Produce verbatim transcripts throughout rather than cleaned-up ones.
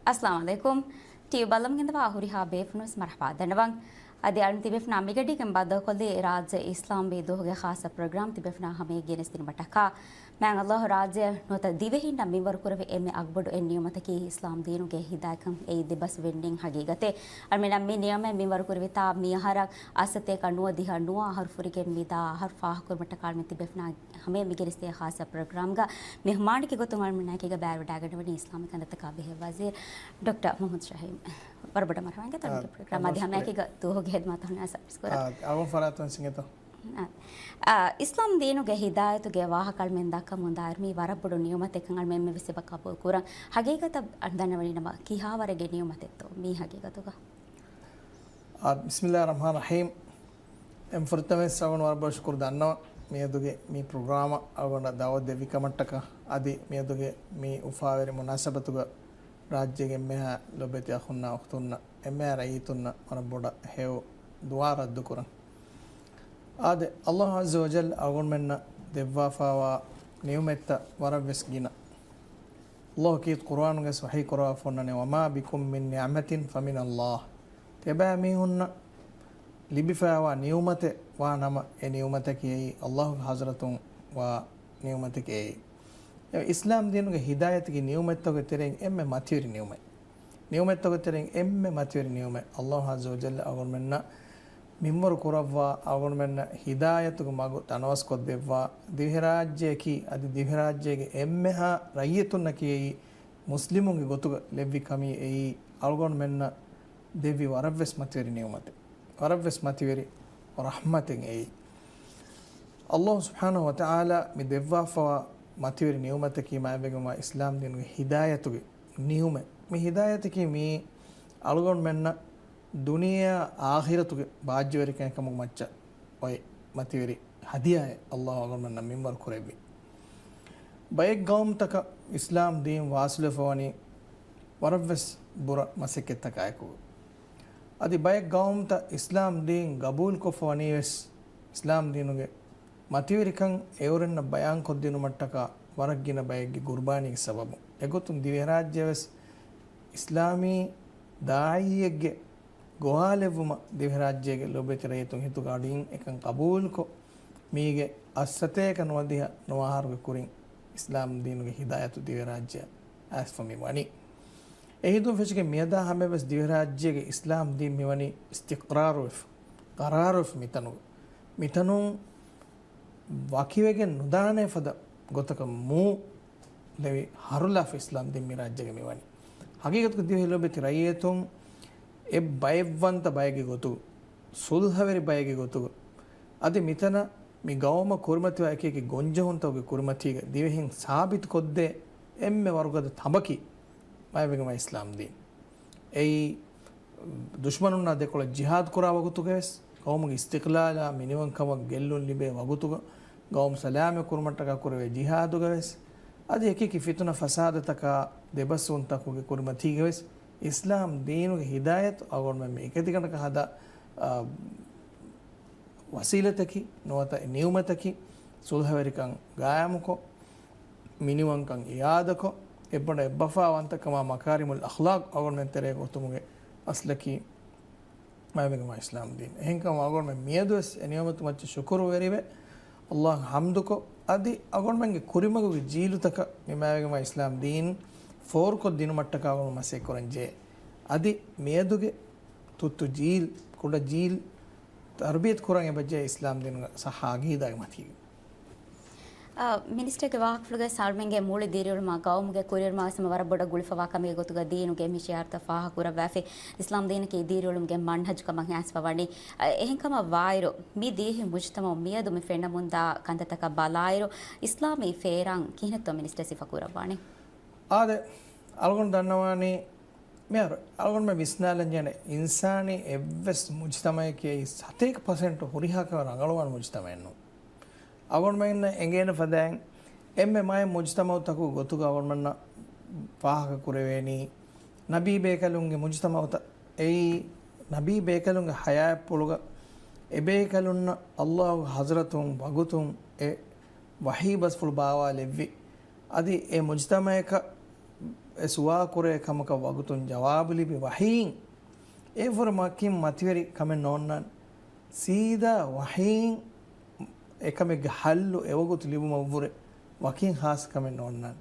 އައްސަލާމު ޢަލައިކުމް. ޓީވީ ބަލަމުގެ ވާ ހުރިހާ ބޭފުޅުން ވެސް މަރުޙަބާ ދަންނަވަން. އަދި އަޅުން ތިބޭފުޅުންނާ މިގަޑީގެން ބައްދަލުކޮށްލީ ރާއްޖެ އިސްލާމްވީ ދުވަހުގެ ޚާއްޞަ ޕްރޮގްރާމް ތިބޭފުޅުންނާ ހަމަޔަށް ގެނެސްދިނުމަށްޓަކާ. މާތް ﷲ ރާއްޖެ ނުވަތަ ދިވެހިންނަށް މިންވަރު ކުރެވި އެންމެ އަގުބޮޑު އެއް ނިޢުމަތަކީ އިސްލާމް ދީނުގެ ހިދާޔަތްކަން އެއީ ދެބަސް ވެންޑިން ހަގީގަތެއް. އަޅުމެންނަށް މި ނިޢުމަތް މިންވަރު ކުރެވިތާ މިއަހަރަށް އައްސަތޭކަ ނުވަ ދިހަ ނުވަ އަހަރު ފުރިގެން މިދާ އަހަރު ފާހަގަކުރުމަށްޓަކާ އަޅުމެން ތިބޭފުޅުންނާ ހަމަޔަށް މިގެނެސްދިޔަ ޚާއްޞަ ޕްރޮގްރާމްގަ މެހުމާނެއްގެ ގޮތުން އަޅުމެންނާ އެކީގަ ބައިވެވަޑައިގަންނަވަނީ އިސްލާމީ ކަންތައްތަކާ ބެހޭ ވަޒީރު ޑޮކްޓަރ މުޙައްމަދު ޝަހީމް. ވަރަށް ބޮޑަށް މަރުޙަބާ އިނގޭތޯ އަޅުމެންގެ ޕްރޮގްރާމް އަދި ހަމަޔަކީގަ ދުވަހުގެ ހިދުމަތަށް ހުންނަ ސަޕްސްކްރައިބް ކުރަން. އަޅުގަނޑު ފަރާތުން ސިނގޭތޯ. އާ، އިސްލާމް ދީނުގެ ހިދާޔަތުގެ ވާހަކަ އަޅުމެން ދައްކަމުން ދާއިރު މީ ވަރަށް ބޮޑު ނިޢުމަތެއްކަން އަޅުމެން އެންމެ ވެސް އެބަ ޤަބޫލު ކުރަން. ހަގީގަތަށް ދަންނަވަނީ ނަމަ ކިހާވަރެއްގެ ނިޢުމަތެއްތޯ މީ ހަގީގަތުގަ؟ އާ، ބިސްމިއްލާހި ރަޙްމާނި ރަޙީމް. އެން ފުރަތަމަވެސް އަޅުގަނޑު ވަރަށް ބޮޑަށް ޝުކުރު ދަންނަވަން މިއަދުގެ މި ޕްރޮގްރާމަށް އަޅުގަނޑަށް ދަޢުވަތު ދެއްވި ކަމަށްޓަކާ. އަދި މިއަދުގެ މި އުފާވެރި މުނާސަބަތުގަ ރާއްޖޭގެ އެންމެހާ ލޮބުވެތި އަޚުންނާ އުޚްތުންނަށް އެންމެހާ ރައްޔިތުންނަށް ވަރަށް ބޮޑަށް ހެޔޮ ދުޢާ ރައްދުކުރަން. އާދެ، ﷲ ޢައްޒަ ވަޖައްލަ އަޅުގަނޑުމެންނަށް ދެއްވާފައިވާ ނިޢުމަތްތައް ވަރަށް ވެސް ގިނަ. ﷲ ކީރިތި ޤުރުއާނުގައި ވަޙީ ކުރައްވާފަ އޮންނާނެ، "وما بكم من نعمة فمن الله." ތިޔަބައިމީހުންނަށް ލިބިފައިވާ ނިޢުމަތެއް ވާ ނަމަ، އެ ނިޢުމަތަކީ އެއީ ﷲ ގެ ޙަޟްރަތުން ވާ ނިޢުމަތެކޭ. އެ އިސްލާމް ދީނުގެ ހިދާޔަތަކީ ނިޢުމަތްތަކުގެ ތެރެއިން އެންމެ މަތިވެރި ނިޢުމަތް. ނިޢުމަތްތަކުގެ ތެރެއިން އެންމެ މަތިވެރި ނިޢުމަތް. ﷲ ޢައްޒަ ވަޖައްލަ އަޅުގަނޑުމެންނަށް މިންވަރު ކުރައްވާ، އަޅުގަނޑުމެންނަށް ހިދާޔަތުގެ މަގު ތަނަވަސްކޮށްދެއްވާ، ދިވެހިރާއްޖެއަކީ އަދި ދިވެހިރާއްޖޭގެ އެންމެހާ ރައްޔިތުންނަކީ އެއީ މުސްލިމުންގެ ގޮތުގަ ލެއްވި ކަމީ އެއީ އަޅުގަނޑުމެންނަށް ދެއްވި ވަރަށްވެސް މަތިވެރި ނިޢުމަތެއް. ވަރަށްވެސް މަތިވެރި ރަޙްމަތެއް އެއީ. ﷲ ސުބްޙާނަހޫ ވަތަޢާލާ މި ދެއްވާފަވާ މަތިވެރި ނިޢުމަތަކީ މާތްވެގެންވާ އިސްލާމް ދީނުގެ ހިދާޔަތުގެ ނިޢުމަތް. މި ހިދާޔަތަކީ މީ އަޅުގަނޑުމެންނަށް ދުނިޔެއާ އާޚިރަތުގެ ބާއްޖަވެރިކަމެއް ކަމުގެ މައްޗަށް އޮތް މަތިވެރި ހަދިޔާއެއް ﷲ އަޅުގަނޑުމެންނަށް މިންވަރު ކުރެއްވި. ބައެއް ޤައުމުތަކަށް އިސްލާމް ދީން ވާސިލުވެފަ ވަނީ ވަރަށްވެސް ބުރަ މަސައްކަތްތަކާއެކު. އަދި ބައެއް ޤައުމުތައް އިސްލާމް ދީން ގަބޫލުކޮށްފަ ވަނީވެސް، އިސްލާމް ދީނުގެ މަތިވެރިކަން އެއުރެންނަށް ބަޔާންކޮށްދިނުމަށްޓަކާ ވަރަށް ގިނަ ބައެއްގެ ޤުރުބާނީގެ ސަބަބުން. އެގޮތުން ދިވެހިރާއްޖެވެސް އިސްލާމީ ދާޢީއެއްގެ ގޮވާލެއްވުމަށް ދިވެހިރާއްޖޭގެ ލޮބުވެތި ރައްޔިތުން ހިތުގަ އަޑިއިން އެކަން ޤަބޫލުކޮށް، މީގެ އައްސަތޭކަ ނުވަދިހަ ނުވަ އަހަރުގެ ކުރިން އިސްލާމް ދީނުގެ ހިދާޔަތު ދިވެހިރާއްޖެއަށް އައިސްފަ މި ވަނީ. އެހިނދުން ފެށިގެން މިއަދާ ހަމަޔަށްވެސް ދިވެހިރާއްޖޭގެ އިސްލާމް ދީން މިވަނީ އިސްތިޤްރާރުވެފަ، ޤަރާރުވެފަ މިތަނުގަ. މިތަނުން ވަކިވެގެން ނުދާނޭ ފަދަ ގޮތަކަށް މޫ ލެވި ހަރުލާފަ އިސްލާމް ދީން މި ރާއްޖޭގަ މިވަނީ. ހަގީގަތުގަ ދިވެހި ލޮބުވެތި ރައްޔިތުން އެއް ބައެއްވަންތަ ބައެއްގެ ގޮތުގަ، ސުލްހަވެރި ބައެއްގެ ގޮތުގަ، އަދި މިތަނަށް މި ގައުމަށް ކުރިމަތިވާ އެކި އެކި ގޮންޖެހުންތަކުގެ ކުރިމަތީގަ ދިވެހިން ސާބިތުކޮށްދޭ އެންމެ ވަރުގަދަ ތަނބަކީ މާތްވެގެންވާ އިސްލާމް ދީން. އެއީ، ދުޝްމަނުންނާ ދެކޮޅަށް ޖިހާދު ކުރާ ވަގުތުގަވެސް، ގައުމުގެ އިސްތިޤްލާލާ މިނިވަންކަމަށް ގެއްލުން ލިބޭ ވަގުތުގަ، ގައުމު ސަލާމަތް ކުރުމަށްޓަކާ ކުރެވޭ ޖިހާދުގަވެސް، އަދި އެކިއެކި ފިތުނަ ފަސާދަތަކާ ދެބަސްވުންތަކުގެ ކުރިމަތީގަވެސް، އިސްލާމް ދީނުގެ ހިދާޔަތު އަޅުގަނޑުމެން މި އެކަތިގަނޑަކަށް ހަދާ، އާ، ވަސީލަތަކީ ނުވަތަ އެ ނިޢުމަތަކީ ސުލްހަވެރިކަން ގާއިމުކޮށް، މިނިވަންކަން އިއާދަކޮށް، އެއްބަނޑަށް އެއްބަފާވަންތަކަމާ މަކާރިމުލް އަޚްލާޤް އަޅުގަނޑުމެން ތެރޭގަ އޮތުމުގެ އަސްލަކީ މާތްވެގެންވާ އިސްލާމް ދީން. އެހެންކަމުން އަޅުގަނޑުމެން މިއަދުވެސް އެ ނިޢުމަތު މައްޗަށް ޝުކުރުވެރިވެ، ﷲ އަށް ޙަމްދުކޮށް، އަދި އަޅުގަނޑުމެންގެ ކުރިމަގުގެ ޖީލުތަކަށް މި މާތްވެގެންވާ އިސްލާމް ދީން ފޯރުކޮށްދިނުމަށްޓަކާ އަޅުގަނޑު މަސައްކަތް ކުރަންޖެހޭ. އަދި މިއަދުގެ ތުއްތު ޖީލް، ކުޑަ ޖީލް ތަރުބިޔަތު ކުރަން އެބަޖެހޭ އިސްލާމް ދީނުގެ ޞައްޙަ ޢަޤީދާގެ މަތީގަ. އާ، މިނިސްޓަރގެ ވާހަކަފުޅުގައި އަޅުމެންގެ މުޅި ދިރިއުޅުމާ ގައުމުގެ ކުރިއެރުމާ ވެސް ހަމަ ވަރަށް ބޮޑަށް ގުޅިފަވާ ކަމެއްގެ ގޮތުގަ ދީނުގެ އެންމެ ޝިޢާރުތައް ފާހަގަކުރައްވާފި. އިސްލާމް ދީނަކީ ދިރިއުޅުމުގެ މަންހަޖު ކަމަށް އައިސްފަ ވަނީ. އަ، އެހެންކަމަށް ވާއިރު، މި ދިވެހި މުޖުތަމަޢު މިއަދު މި ފެންނަމުންދާ ކަންތައްތަކަށް ބަލާއިރު، އިސްލާމީ ފޭރާން ކިހިނެއްތޯ މިނިސްޓަރ ސިފަކުރައްވާނީ؟ އާދެ، އަޅުގަނޑު ދަންނަވާނީ، މިހާރު އަޅުގަނޑުމެން ވިސްނާލަން ޖެހޭނެ އިންސާނީ އެއްވެސް މުޖުތަމަޢެކޭ ސަތޭކަ ޕަސެންޓު ހުރިހާ ކަމެއް ރަނގަޅުވާނެ މުޖުތަމަޢެއް ނޫން. އަޅުގަނޑުމެންނަށް އެނގޭނެ ފަދައިން އެންމެ މާތް މުޖުތަމަޢުތަކުގެ ގޮތުގަ އަޅުގަނޑުމެންނަށް ފާހަގަ ކުރެވޭނީ ނަބީ ބޭކަލުންގެ މުޖުތަމަޢުތައް. އެއީ ނަބީ ބޭކަލުންގެ ޙަޔާތްޕުޅުގަ އެބޭކަލުންނަށް ﷲ ގެ ޙަޟްރަތުން ވަގުތުން އެ ވަޙީ ބަސްފުޅު ބާވާލެއްވި. އަދި އެ މުޖުތަމަޢަކަށް އެ ސުވާލު ކުރޭ ކަމަކަށް ވަގުތުން ޖަވާބު ލިބި ވަޙީން އެއަށްވުރެ ވަކިން މަތިވެރި ކަމެއް ނޯންނާނެ. ސީދާ ވަޙީން އެކަމެއްގެ ޙައްލު އެވަގުތު ލިބުމަށްވުރެ ވަކިން ޚާއްޞަ ކަމެއް ނޯންނާނެ.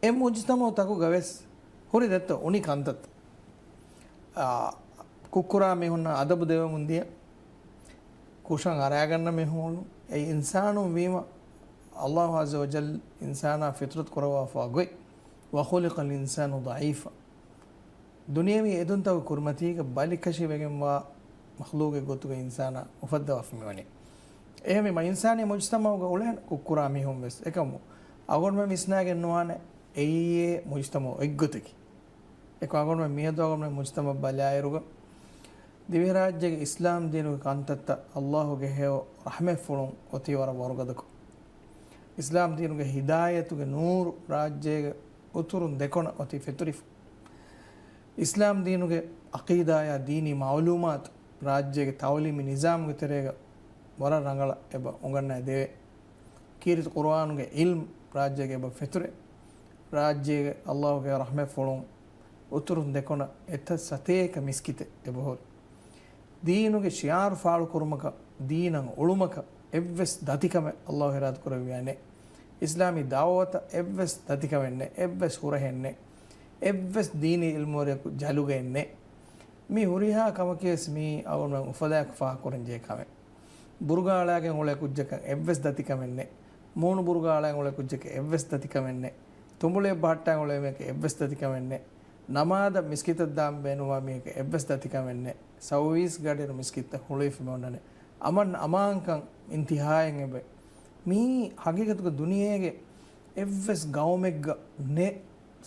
އެ މުޖުތަމަޢުތަކުގަވެސް ހުރި ދެއްތޯ އުނި ކަންތައްތައް. އާ، ކުށްކުރާ މީހުންނަށް އަދަބު ދެވެމުން ދިޔަ، ކުށަށް އަރާގަންނަ މީހުން، އެ އިންސާނުން ވީމަ، ﷲ ޢައްޒަ ވަޖައްލަ އިންސާނާ ފިޠުރަތު ކުރައްވާފަ ގޮތް، وَخُلِقَ الْإِنسَانُ ضَعِيفًا. ދުނިޔެވީ އެދުންތަކުގެ ކުރިމަތީގަ ބަލިކަށިވެގެންވާ މަޚްލޫގެއް ގޮތުގަ އިންސާނާ އުފައްދަވާފަ މިވަނީ. އެހެންވީމަ، އިންސާނީ މުޖުތަމަޢުގަ އުޅޭނެ ކުށްކުރާ މީހުން ވެސް. އެކަމު އަޅުގަނޑުމެން ވިސްނާގެން ނުވާނެ އެއީ އެ މުޖުތަމަޢު އެއްގޮތަކީ. އެކަމު އަޅުގަނޑުމެން މިއަދު އަޅުގަނޑުމެން މުޖުތަމަޢު ބަލާއިރުގަ، ދިވެހިރާއްޖޭގެ އިސްލާމް ދީނުގެ ކަންތައްތައް ﷲގެ ހެޔޮ ރަޙްމަތްފުޅުން އޮތީ ވަރަށް ވަރުގަދަކޮށް. އިސްލާމް ދީނުގެ ހިދާޔަތުގެ ނޫރު ރާއްޖޭގެ އުތުރުން ދެކޮނަށް އޮތީ ފެތުރިފަ. އިސްލާމް ދީނުގެ ޢަޤީދާޔާ ދީނީ މަޢުލޫމާތު ރާއްޖޭގެ ތަޢުލީމީ ނިޒާމުގެ ތެރޭގަ ވަރަށް ރަނގަޅަށް އެބަ އުނގަންނައިދެވޭ. ކީރިތި ޤުރުއާނުގެ ޢިލްމު ރާއްޖޭގަ އެބަ ފެތުރޭ. ރާއްޖޭގެ ﷲގެ ރަޙްމަތްފުޅުން އުތުރުން ދެކޮނަށް އެތައް ސަތޭކަ މިސްކިތެއް އެބަހުރި. ދީނުގެ ޝިޢާރު ފާޅުކުރުމަކަށް، ދީނަށް އުޅުމަކަށް އެއްވެސް ދަތިކަމެއް ﷲ އިރާދަކުރެއްވިއެއް ނެތް. އިސްލާމީ ދަޢުވަތަށް އެއްވެސް ދަތިކަމެއް ނެތް، އެއްވެސް ހުރަހެއް ނެތް، އެއްވެސް ދީނީ ޢިލްމުވެރިޔަކު ޖަލުގައެއް ނެތް. މި ހުރިހާ ކަމަކީވެސް މީ އަޅުގަނޑުމެން އުފަލާއެކު ފާހަގަކުރަންޖެހޭ ކަމެއް. ބުރުގާ އަޅާގެން އުޅޭ ކުއްޖަކަށް އެއްވެސް ދަތިކަމެއް ނެތް. މޫނު ބުރުގާ އަޅާގެން އުޅޭ ކުއްޖަކަށް އެއްވެސް ދަތިކަމެއް ނެތް. ތުނބުޅިއެއް ބަހައްޓާ އުޅޭ މީހަކަށް އެއްވެސް ދަތިކަމެއް ނެތް. ނަމާދަށް މިސްކިތަށް ދާން ބޭނުންވާ މީހަކަށް އެއްވެސް ދަތިކަމެއް ނެތް. ސައުވީސް ގަޑިއިރު މިސްކިތްތައް ހުޅުވިފަ މި އޮންނަނީ. އަމަން އަމާންކަން އިންތިހާއެއް އެބަ. މީ ހަގީގަތުގަ ދުނިޔޭގެ އެއްވެސް ގައުމެއްގަ ނެތް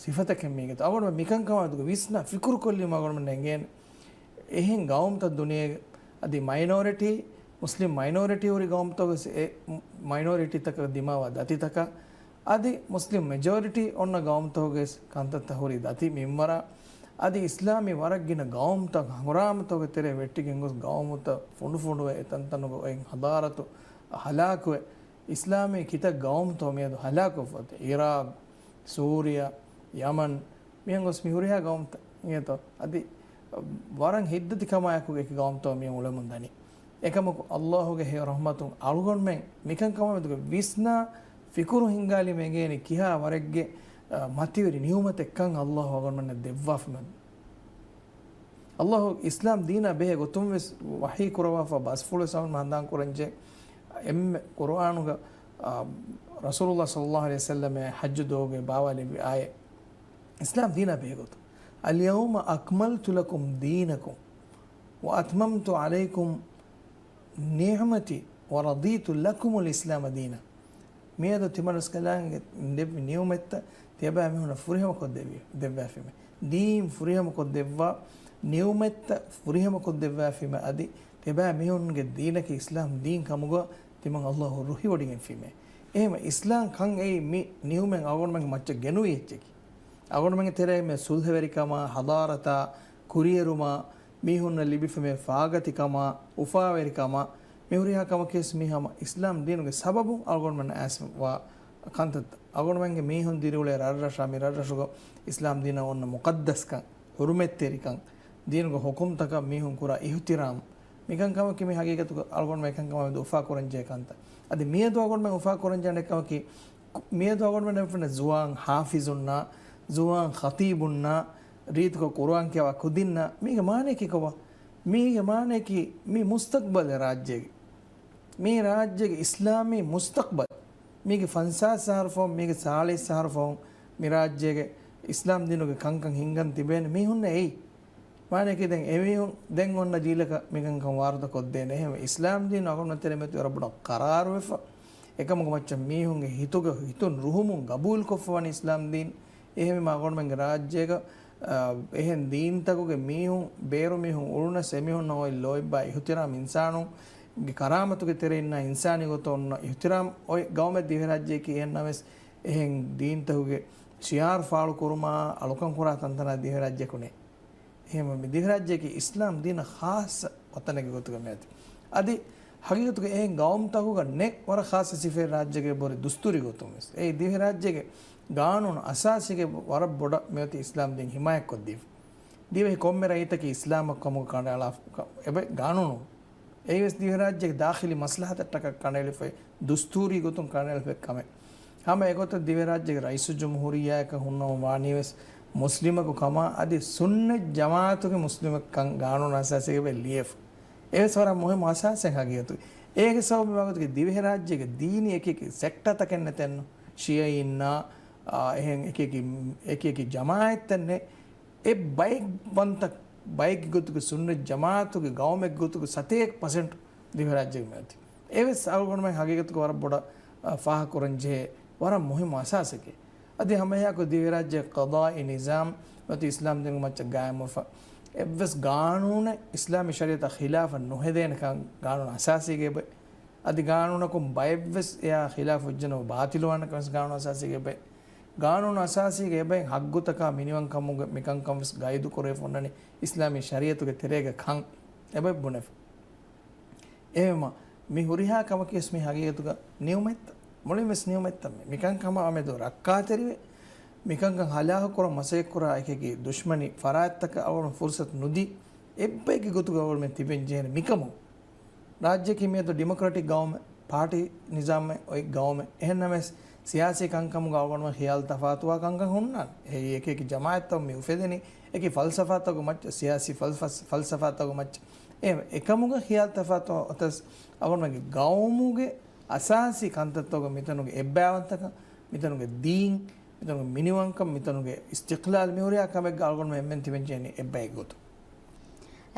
ސިފަތަކެއް މީގެ. އަޅުގަނޑުމެން މިކަންކަމާ މެދުގަ ވިސްނާ ފިކުރު ކޮށްލީމަ އަޅުގަނޑުމެން އެނގޭނެ. އެހެން ގައުމުތައް ދުނިޔޭގެ އަދި މައިނޯރިޓީ، މުސްލިމް މައިނޯރިޓީ ހުރި ގައުމުތަކުގެ އެ މައިނޯރިޓީތަކަށް ދިމާވާ ދަތިތަކަށް، އަދި މުސްލިމް މެޖޯރިޓީ އޮންނަ ގައުމުތަކުގެ ކަންތައްތައް ހުރި ދަތި މިންވަރާ، އަދި އިސްލާމީ ވަރަށް ގިނަ ގައުމުތައް ހަނގުރާމަތަކުގެ ތެރޭ ވެއްޓިގެން ގޮސް ގައުމުތައް ފުނޑުފުނޑުވެ، އެތަންތަނުގަ އޮތް ހަޟާރަތު ހަލާކުވެ، އިސްލާމީ ކިތައް ގައުމުތޯ މިއަދު ހަލާކުވެފަ އޮތީ. އިރާޤް، ސޫރިޔާ، ޔަމަން، މިހެން ގޮސް މި ހުރިހާ ގައުމުތައް އިނގޭތޯ؟ އަދި ވަރަށް ހިތްދަތިކަމާއެކު އެކި ގައުމުތޯ މި އުޅެމުން ދަނީ. އެކަމަކު ﷲގެ ހެޔޮ ރަޙްމަތުން އަޅުގަނޑުމެން މިކަންކަމާ މެދުގަ ވިސްނާ ފިކުރު ހިންގާލީމަ އެނގޭނެ ކިހާ ވަރެއްގެ، އަ، މަތިވެރި ނިޢުމަތެއްކަން ﷲ އަޅުގަނޑުމެންނަށް ދެއްވާފަމެން. ﷲ އިސްލާމް ދީނާ ބެހޭ ގޮތުން ވެސް ވަޙީ ކުރައްވާފަ ބަސްފުޅު ވެސް ހަނދާން ކުރަންޖެ. އެންމެ ޤުރުއާނުގަ، އާ، ރަސޫލުﷲ ޞައްލަﷲ ޢަލައިހި ވަސައްލަމައަށް ޙައްޖު ދުވަހުގައި ބާވާލެއްވި އާޔަތް. އިސްލާމް ދީނާ ބެހޭ ގޮތުން. اليوم أكملت لكم دينكم وأتممت عليكم نعمتي ورضيت لكم الإسلام دينا. މިއަދު ތިމަން ރަސްކަލާނގެ ދެއްވި ނިޢުމަތްތައް ތިޔަބައިމީހުންނަށް ފުރިހަމަކޮށް ދެއްވި، ދެއްވާފީމެ. ދީން ފުރިހަމަކޮށް ދެއްވާ ނިޢުމަތްތައް ފުރިހަމަކޮށް ދެއްވާފީމެ. އަދި ތިޔަބައިމީހުންގެ ދީނަކީ އިސްލާމް ދީން ކަމުގަ ތިމަން ﷲ ރުހިވޮޑިގެންފީމެ. އެހެންވެ، އިސްލާމް ކަން އެއީ މި ނިޢުމަތް އަޅުގަނޑުމެންގެ މައްޗަށް ގެނުވި އެއްޗަކީ. އަޅުގަނޑުމެންގެ ތެރޭގަ މި ޞުލްޙަވެރިކަމާ، ޙަޟާރަތާ، ކުރިއެރުމާ، މީހުންނަށް ލިބިފަ މި ފާގަތިކަމާ، އުފާވެރިކަމާ، މި ހުރިހާ ކަމަކީވެސް މީ ހަމަ އިސްލާމް ދީނުގެ ސަބަބުން އަޅުގަނޑުމެން އައިސްވާ ކަންތައްތައް. އަޅުގަނޑުމެންގެ މީހުން ދިރިއުޅޭ ރަށްރަށާ، މި ރަށްރަށުގަ އިސްލާމް ދީނަށް އޮންނަ މުޤައްދަސްކަން، ޙުރުމަތްތެރިކަން، ދީނުގެ ޙުކުމްތަކަށް މީހުން ކުރާ އިޙްތިރާމް، މިކަންކަމަކީ މި ހަގީގަތުގަ އަޅުގަނޑުމެން އެކަންކަމާ މެދު އުފާކުރަންޖެހޭ ކަންތައް. އަދި މިއަދު އަޅުގަނޑުމެން އުފާކުރަންޖެހޭ އަނެއްކަމަކީ، މިއަދު އަޅުގަނޑުމެން އެފަން ޒުވާން ޙާފިޒުންނާ، ޒުވާން ޚަތީބުންނާ، ރީތިކޮށް ޤުރުއާން ކިޔަވާ ކުދިންނާ، މީގެ މާނަޔަކީ ކޮބާ؟ މީގެ މާނަޔަކީ މީ މުސްތަޤްބަލެއް ރާއްޖޭގެ. މީ ރާއްޖޭގެ އިސްލާމީ މުސްތަޤްބަލް. މީގެ ފަންސާސް އަހަރު ފަހުން، މީގެ ސާޅީސް އަހަރު ފަހުން މި ރާއްޖޭގެ އިސްލާމް ދީނުގެ ކަންކަން ހިންގަން ތިބޭނެ މީހުންނަށް އެއީ. މާނަޔަކީ ދެން އެމީހުން ދެން އޮންނަ ޖީލަކަށް މިކަންކަން ވާރުދަކޮށްދޭނެ. އެހެންވެ، އިސްލާމް ދީން އަޅުގަނޑުމެން ތެރޭ މެދު ވަރަށް ބޮޑަށް ޤަރާރުވެފަ، އެކަމުގެ މައްޗަށް މީހުންގެ ހިތުގަ ހިތުން ރުހުމުން ގަބޫލުކޮށްފަވަނީ އިސްލާމް ދީން. އެހެންވީމަ އަޅުގަނޑުމެންގެ ރާއްޖޭގަ، އާ، އެހެން ދީންތަކުގެ މީހުން، ބޭރު މީހުން އުޅުނަސް އެމީހުންނަށް އޮތް ލޯތްބާ އިޙުތިރާމް، އިންސާނުންގެ ކަރާމަތުގެ ތެރެއިންނާ އިންސާނީ ގޮތަށް އޮންނަ އިޙުތިރާމް އޮތް ގައުމެއް ދިވެހިރާއްޖެއަކީ. އެހެންނަމަވެސް، އެހެން ދީންތަކުގެ ޝިޢާރު ފާޅުކުރުމާ އަޅުކަން ކުރާ ތަންތަނާ ދިވެހިރާއްޖެއަކު ނެތް. އެހެންވެ، މި ދިވެހިރާއްޖެއަކީ އިސްލާމް ދީނަށް ޚާއްޞަ ވަޠަނެއްގެ ގޮތުގަ މިއޮތީ. އަދި ހަގީގަތުގަ އެހެން ގައުމުތަކުގަ ނެތް ވަރަށް ޚާއްޞަ ސިފައެއް ރާއްޖޭގެ ބޮޑު ދުސްތޫރީ ގޮތުން ވެސް. އެއީ ދިވެހިރާއްޖޭގެ ގާނޫނު އަސާސީގެ ވަރަށް ބޮޑަށް މިއޮތީ އިސްލާމް ދީން ހިމާޔަތްކޮށްދީފަ. ދިވެހި ކޮންމެ ރައްޔިތަކީ އިސްލާމަށް ކަމުގަ ކަނޑައަޅާ އެބަ ގާނޫނު. އެއީވެސް ދިވެހިރާއްޖޭގެ ދާޚިލީ މަސްލަހަތަށްޓަކައި ކަނޑައެޅިފައި، ދުސްތޫރީ ގޮތުން ކަނޑައެޅިފައި ކަމެއް. ހަމަ އެގޮތަށް ދިވެހިރާއްޖޭގެ ރައީސުލްޖުމްހޫރިއްޔާއަކަށް ހުންނަމުން ވާނީވެސް މުސްލިމަކު ކަމާ އަދި ސުންނަތް ޖަމާއަތުގެ މުސްލިމެއްކަން ގާނޫނު އަސާސީގަ އެބަ ލިޔެފަ. އެވެސް ވަރަށް މުހިއްމު އަސާސެއް ހަގީގަތުގަ. އޭގެ ސަބަބުން ވާގޮތަކީ ދިވެހިރާއްޖޭގެ ދީނީ އެކި އެކި ސެކްޓަރތަކެއް ނެތެއްނު. ޝިޔައީންނާ، އާ، އެހެން އެކި އެކި، އެކި އެކި ޖަމާއަތްތައް ނެތް. އެ ބައެއް ވަންތަ ބައެއްގެ ގޮތުގެ ސުންނަތް ޖަމާއަތުގެ ގައުމެއްގެ ގޮތުގެ ސަތޭކަ ޕަސެންޓް ދިވެހިރާއްޖޭގެ މިއޮތީ. އެވެސް އަޅުގަނޑުމެން ހަގީގަތުގަ ވަރަށް ބޮޑަށް، އަ، ފާހަގަކުރަން ޖެހޭ ވަރަށް މުހިއްމު އަސާސެކޭ. އަދި ހަމައެހާއެކު ދިވެހިރާއްޖޭގެ ޤަޟާއީ ނިޒާމް މަތި އިސްލާމް ދީނުގެ މައްޗަށް ގާއިމްވެފަ. އެއްވެސް ގާނޫނެއް އިސްލާމީ ޝަރީއަތާ ޚިލާފަށް ނުހެދޭނެކަން ގާނޫނު އަސާސީގަ އެބަ އަދި ގާނޫނަކުން ބައެއްވެސް އެއާ ޚިލާފު ހުއްޖަތްނުވެ ބާޠިލުވާނެކަން ވެސް ގާނޫނު އަސާސީގަ އެބައި. ގާނޫނު އަސާސީގަ އެބައި ހައްގުތަކާ މިނިވަންކަމުގެ މިކަންކަން ވެސް ގައިދު ކުރެވިފަ އޮންނަނީ އިސްލާމީ ޝަރީއަތުގެ ތެރޭގަ ކަން އެބައި ބުނެފަ. އެހެންވީމަ، މި ހުރިހާ ކަމަކީ ވެސް މި ހަގީގަތުގަ ނިޢުމަތްތައް، މުޅިން ވެސް ނިޢުމަތްތައް މި. މިކަން ކަމާ މެދު ރައްކާތެރިވެ، މިކަންކަން ހަލާކު ކުރަން މަސައްކަތް ކުރާ އެކި އެކި ދުޝްމަނި ފަރާތްތަކަށް އަޅުގަނޑު ފުރުސަތު ނުދީ، އެއްބައެއްގެ ގޮތުގަ އަޅުގަނޑުމެން ތިބެން ޖެހޭނެ މިކަމުން. ރާއްޖެއަކީ މިއަދު ޑިމޮކްރެޓިކް ގައުމެއް، ޕާޓީ ނިޒާމެއް އޮތް ގައުމެއް. އެހެންނަމަވެސް، ސިޔާސީ ކަންކަމުގަ އަޅުގަނޑުމެން ޚިޔާލު ތަފާތުވާ ކަންކަން ހުންނާނެ. އެއީ އެކި އެކި ޖަމާއަތްތައް މި އުފެދެނީ، އެކި ފަލްސަފާތަކުގެ މައްޗަށް، ސިޔާސީ ފަލް-، ފަލް-، ފަލްސަފާތަކުގެ މައްޗަށް. އެ އެކަމުގަ ޚިޔާލު ތަފާތު އޮތަސް، އަޅުގަނޑުމެންގެ ގައުމުގެ އަސާސީ ކަންތައްތަކުގަ މިތަނުގެ އެއްބައިވަންތަކަން، މިތަނުގެ ދީން، މިތަނުގެ މިނިވަންކަން، މިތަނުގެ އިސްތިޤްލާލް، މި ހުރިހާ ކަމެއްގަ އަޅުގަނޑުމެން އެންމެން ތިބެން ޖެހެނީ އެއްބައެއްގެ ގޮތުން.